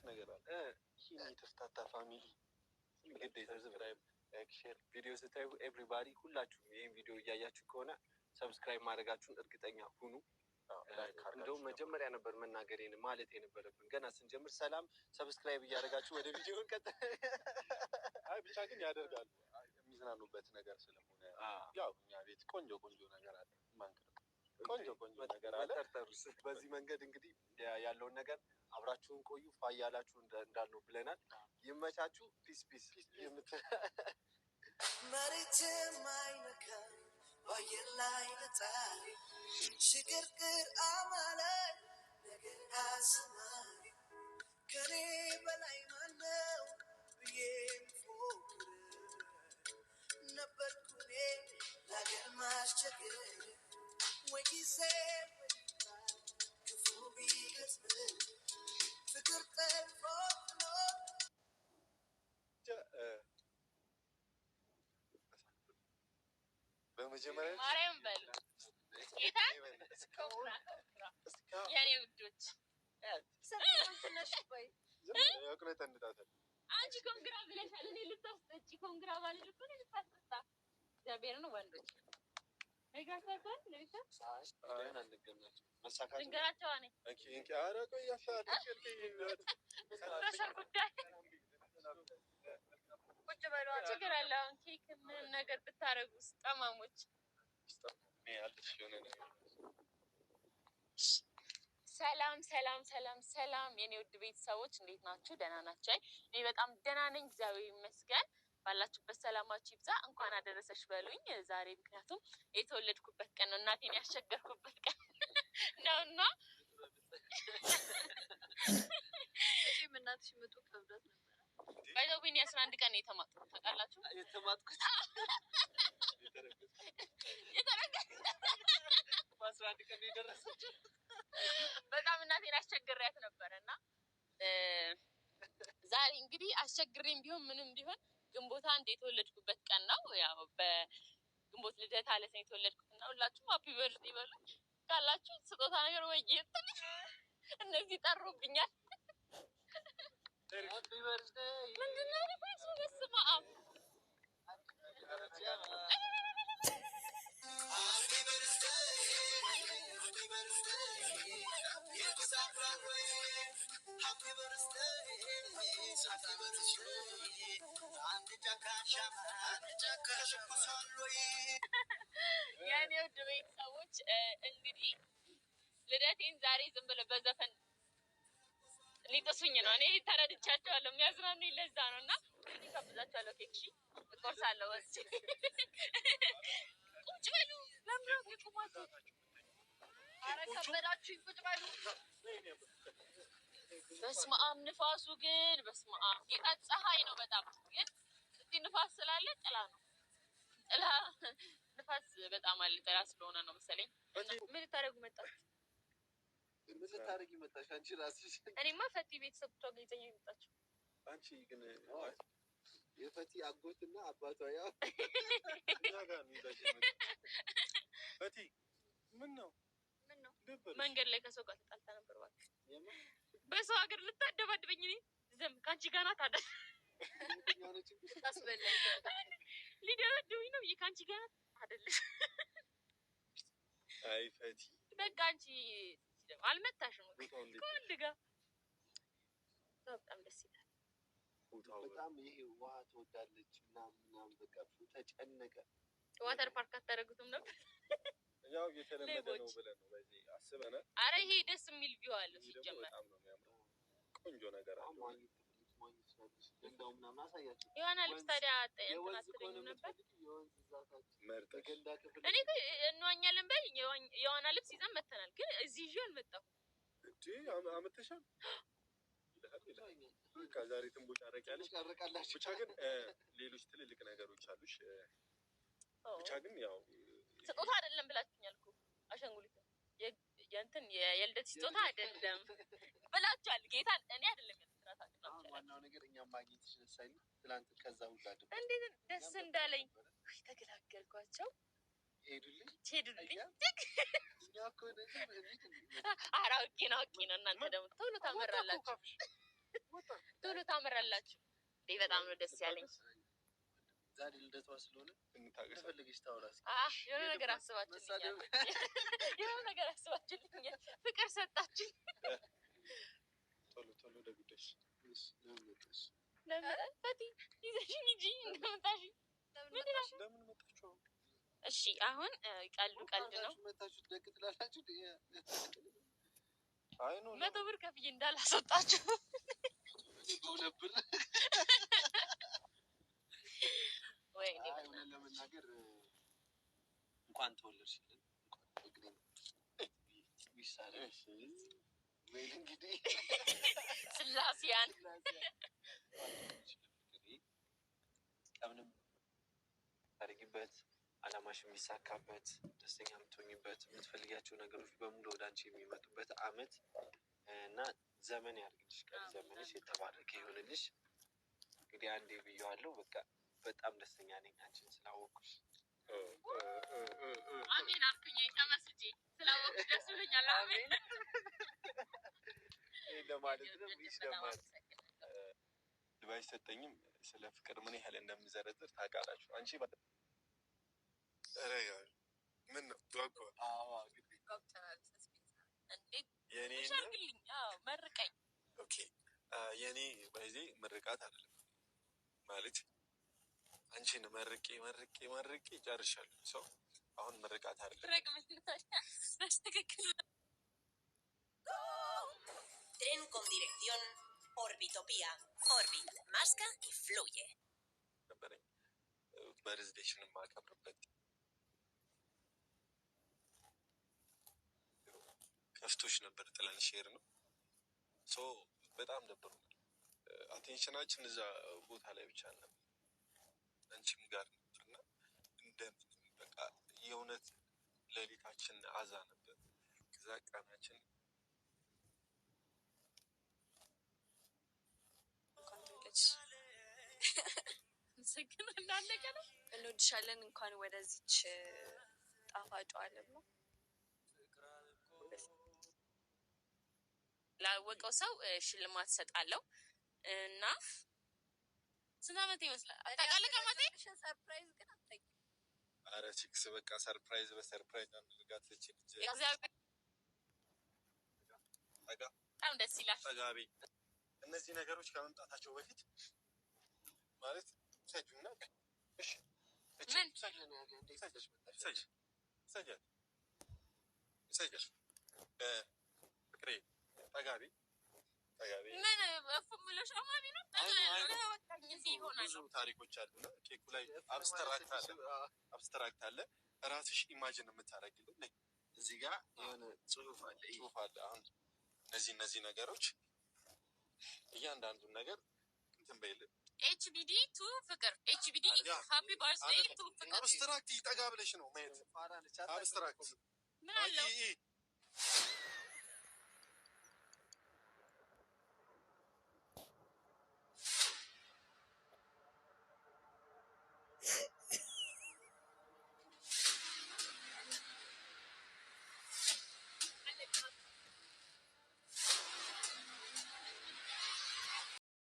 ነገር አለ። ይህን የተፍታታ family ግዴታ subscribe፣ share፣ ቪዲዮ ስታዩ everybody ሁላችሁም ይህን ቪዲዮ እያያችሁ ከሆነ subscribe ማድረጋችሁን እርግጠኛ ሁኑ። እንደውም መጀመሪያ ነበር መናገር ማለት የነበረብን ገና ስንጀምር ሰላም subscribe እያደረጋችሁ ወደ ቪዲዮ እንቀጥል። አይ ብቻ ግን ያደርጋሉ፣ የሚዝናኑበት ነገር ስለሆነ። ያው እኛ ቤት ቆንጆ ቆንጆ ነገር አለ፣ ማንክር ቆንጆ ቆንጆ ነገር አለ። መጠርጠሩስ በዚህ መንገድ እንግዲህ ያለውን ነገር አብራችሁን ቆዩ። ፋ እያላችሁ እንዳልነው ብለናል። ይመቻችሁ። Peace peace። መሬትም አይነካኝ በአየር ላይ ነጣሪ ሽቅርቅር አማላይ ነገር አሰማሪ ከኔ በላይ ማነው ብዬ ምፎክር ነበርኩ እኔ ለአገር ማስቸገር ወይ ጊዜ ወይ ክፉ ቢገጥም ፍቅር ጠልፎ ጥሎ። በመጀመሪያ ማርያም በሉ ጌታ congra congra የኔ ውዶች። ያቁነጠንጣታል። አንቺ congra ብለሻል። እኔ ልታስጠጪ congra ባልል እኮ እኔ ልታስጠጣ እግዚአብሔርን ወንዶች መሳካት ልንገራቸው እኔ እንኪ እንኪ፣ ኧረ ቆይ በሰር ጉዳይ ቁጭ በሉ። ችግር አለ። አሁን ኬክ ምንም ነገር ብታረጉ ጠማሞች። የሆነ ነገር። ሰላም ሰላም ሰላም ሰላም፣ የኔ ውድ ቤተሰቦች እንዴት ናችሁ? ደህና ናችሁ? እኔ በጣም ደህና ነኝ፣ እግዚአብሔር ይመስገን። ባላችሁበት ሰላማችሁ ይብዛ። እንኳን አደረሰሽ በሉኝ ዛሬ፣ ምክንያቱም የተወለድኩበት ቀን ነው፣ እናቴን ያስቸገርኩበት ቀን ነው እና መቼም እናትሽ ምጡ ከብዳት ነበረ። By the way እኔ 11 ቀን ነው የተማጥኩት፣ ታውቃላችሁ? የተማጥኩት። በ11 ቀን ነው የደረሰችው። በጣም እናቴን አስቸግሬያት ነበረ እና ዛሬ እንግዲህ አስቸግሬም ቢሆን ምንም ቢሆን ግንቦት 1 የተወለድኩበት ቀን ነው። ያው በግንቦት ልደታ ዕለት ነው የተወለድኩት እና ሁላችሁም happy birthday በሉ ካላችሁ ስጦታ ነገር ወይ እነዚህ ጠሩብኛል። Happy birthday. ምንድነው ንፋሱ? በስመ አብ። Happy birthday, happy birthday, happy birthday, happy birthday. አንድ ጫካ ሻማ አንድ ጫካ ተለኩሷል ወይ? የእኔ ውድ ቤተሰቦች እንግዲህ ልደቴን ዛሬ ዝም ብለው በዘፈን ሊጥሱኝ ነው። እኔ ተረድቻቸዋለሁ። የሚያዝናኑኝ ለዛ ነው እና ጋብዛቸዋለሁ። ኬክ እሺ፣ እቆርሳለሁ። ወስጄ ቁጭ በሉ። ለምን ነው የቆማችሁት? ኧረ ከበዳችሁኝ፣ ቁጭ በሉ። በስመ አብ ንፋሱ ግን በስመ አብ ጌታ፣ ፀሐይ ነው በጣም ግን እዚህ ንፋስ ስላለ ጥላ ነው። ጥላ ንፋስ በጣም አለ። ጥላ ስለሆነ ነው መሰለኝ። ምን ልታደርጉ መጣችሁ? ምን ልታደርጊ መጣሽ አንቺ ራስሽ? እኔማ ፈቲ ቤተሰቦቿ ጋር ይዘኝ ነው የመጣችው። አንቺ ግን የፈቲ አጎትና አባቷ ያው እኛ ጋር ነው ይዛሽ የመጣችው። ፈቲ ምን ነው ምን ነው? ደበረሽ? መንገድ ላይ ከሰው ጋር ተጣልታ ነበር። እባክህ በሰው ሀገር ልታደባድበኝ እኔ ዝም ከአንቺ ጋር ናት አይደል? ታስበላኝ። ሊደበድቡኝ ነው ብዬ ከአንቺ ጋር ናት አይደለሽ? አይ ፈቲ። በቃ አንቺ አልመታሽም እኮ ቦታው እንዴት ከወንድ ጋር በጣም ደስ ይላል። ቦታው በጣም ይሄ ውሃ ትወዳለች ምናምን ምናምን በቃ ተጨነቀ። Water park አታደርጉትም ነበር? ያው የተለመደ ነው ሌቦች። ብለን ነው በዚህ አስበናል። አረ ይሄ ደስ የሚል view አለው ይህ ደግሞ ሲጀመር። በጣም ነው የሚያምረው። ቆንጆ ነገር አሁን አለው። መዋኘት ትፈልጊ መዋኘት ትችላለሽ። ገንዳው ምናምን አሳያቸው። የሆነ ልብስ ታዲያ እንትን የወንዝ ከሆነ አትለኝም ነበር? የምትፈልጊው የወንዝ እዛ ታች መርጠሽ የገንዳ ክፍል እኔ እኮ እንዋኛለን በይ የዋና ልብስ ይዘን መተናል፣ ግን እዚህ ይዤ አልመጣሁም። እንዴ አመተሻል ይልሃል ይልሃል። በቃ ዛሬ ትንቦጫረቂያለሽ። ትቦጫረቃላችሁ። ብቻ ግን ሌሎች ትልልቅ ነገሮች አሉሽ። ብቻ ግን ያው ስጦታ አይደለም ብላችሁኛል እኮ አሻንጉሊት የእንትን የልደት ስጦታ አይደለም ብላችኋል። ጌታን እኔ አይደለም ያልኩት እራሳችሁ ናችሁ አሁን ያላችሁት። ዋናው ነገር እኛም ማግኘት ደስ አይልም? ትናንት ከዛ ሁላ ድብቅ እንዴት ደስ እንዳለኝ ውይ፣ ተገላገልኳቸው። ሄዱልኝ። ሄዱልኝ። እኛ እኮ እንሂድ እንሂድ። ኧረ አውቄ ነው አውቄ ነው። እናንተ ደግሞ ቶሎ ታመራላችሁ። ቶሎ ታምራላችሁ። እንዴ በጣም ነው ደስ ያለኝ። ዛሬ ልደቷ ስለሆነ እንታገሳለን። እንደፈለገች ታውራ እስኪ። አህ የሆነ ነገር አስባችሁልኛል። የሆነ ነገር አስባችሁልኛል። ፍቅር ሰጣችሁ። ቶሎ ቶሎ ወደ ጉዳይሽ። እሺ፣ ለምን መጣሽ? ለምን ፈቲ ይዘሽኝ እንጂ እንደመጣሽ ለምን ምንድን ነው? መጣሽ? ለምን መጣችሁ? አሁን? እሺ አሁን ቀልዱ ቀልድ ነው። መታችሁ ደቅ ትላላችሁ። አይ no 100 ብር ከፍዬ እንዳላስወጣችሁ። ነበር። ወይኔ አይ እውነት ለመናገር እንኳን ተወለድሽልን። እንኳን እግሬን wish ሳደርግ ወይን እንግዲህ ስላሴያን ከምንም ታደርጊበት አላማሽ የሚሳካበት ደስተኛ የምትሆኝበት የምትፈልጊያቸው ነገሮች በሙሉ ወደ አንቺ የሚመጡበት አመት እና ዘመን ያድርግልሽ። ቀሪ ዘመንሽ የተባረከ ይሆንልሽ። እንግዲህ አንዴ ብየዋለሁ። በቃ በጣም ደስተኛ ነኝ አንቺን ስላወቅኩሽ። አሜን አልኩኝ። ተመስጬ ስላወቅሽ ደስ ብሎኛል። አሜን ይሄን ለማለት ነው። wish በጣም ለማለት አመሰግናለሁ። ባይሰጠኝም ስለ ፍቅር ምን ያህል እንደምዘረዝር ታውቃላችሁ። አንቺ ኧረ ምን ነው ጓጓ አዎ እንግዲህ ጓጉተናል። Suspense እንዴት የኔ wish አድርግልኝ። አዎ መርቀኝ። Okay የኔ ባይዜ ምርቃት አይደለም ማለት አንቺን መርቄ መርቄ መርቄ ጨርሻለሁ። ሰው አሁን ምርቃት አይደለም። ረግ በስትክክል Tren con dirección Orbitopía. Orbit, masca y fluye. ነበረኝ birthday ሽን የማከብርበት ከፍቶች ነበር ጥለን share ነው so በጣም ደብሮናል። Attention ኣችን እዛ ቦታ ላይ ብቻ ነበር፣ አንቺም ጋር ነበርና እንደምንም በቃ የእውነት ሌሊታችን አዛ ነበር። ከዛ ቀናችን እንኳን ተወለድሽ። አመሰግናለሁ። እንዳለቀ ነው። እንወድሻለን። እንኳን ወደዚች ጣፋጯ ዓለም ነው ላወቀው ሰው ሽልማት ሰጣለሁ እና ስንት ዓመት ይመስላል? ታውቃለህ? ከማቴ Surprise ግን አታውቂም። አረ ሲክስ በቃ surprise በ surprise አንድርጋት ልጅ ልጅ እግዚአብሔር ጠጋ በጣም ደስ ይላል። ጠጋቤ እነዚህ ነገሮች ከመምጣታቸው በፊት ማለት ሰጁና እሺ እቺ ምን ሰጅ ሰጃል ሰጃል ፍቅሬ ጠጋቤ ጠጋቤ ምን እፉ ብለሽ አማሪ ነው። አይ ነው፣ አይ ነው። እዚህ ይሆናል። ብዙ ታሪኮች አሉና ኬኩ ላይ abstract አለ abstract አለ። ራስሽ imagine የምታደርጊልን ነይ እዚህ ጋር የሆነ ጽሁፍ አለ። ይሄ ጽሁፍ አለ። አሁን እነዚህ ነገሮች እያንዳንዱን ነገር እንትን በይልን። HBD to ፍቅር HBD Yeah። Happy birthday to ፍቅር Abstract ጠጋ ብለሽ ነው ማየት። ፋራ ነች፣ አታውቅም Abstract ምን አለው? አይ፣ ይሄ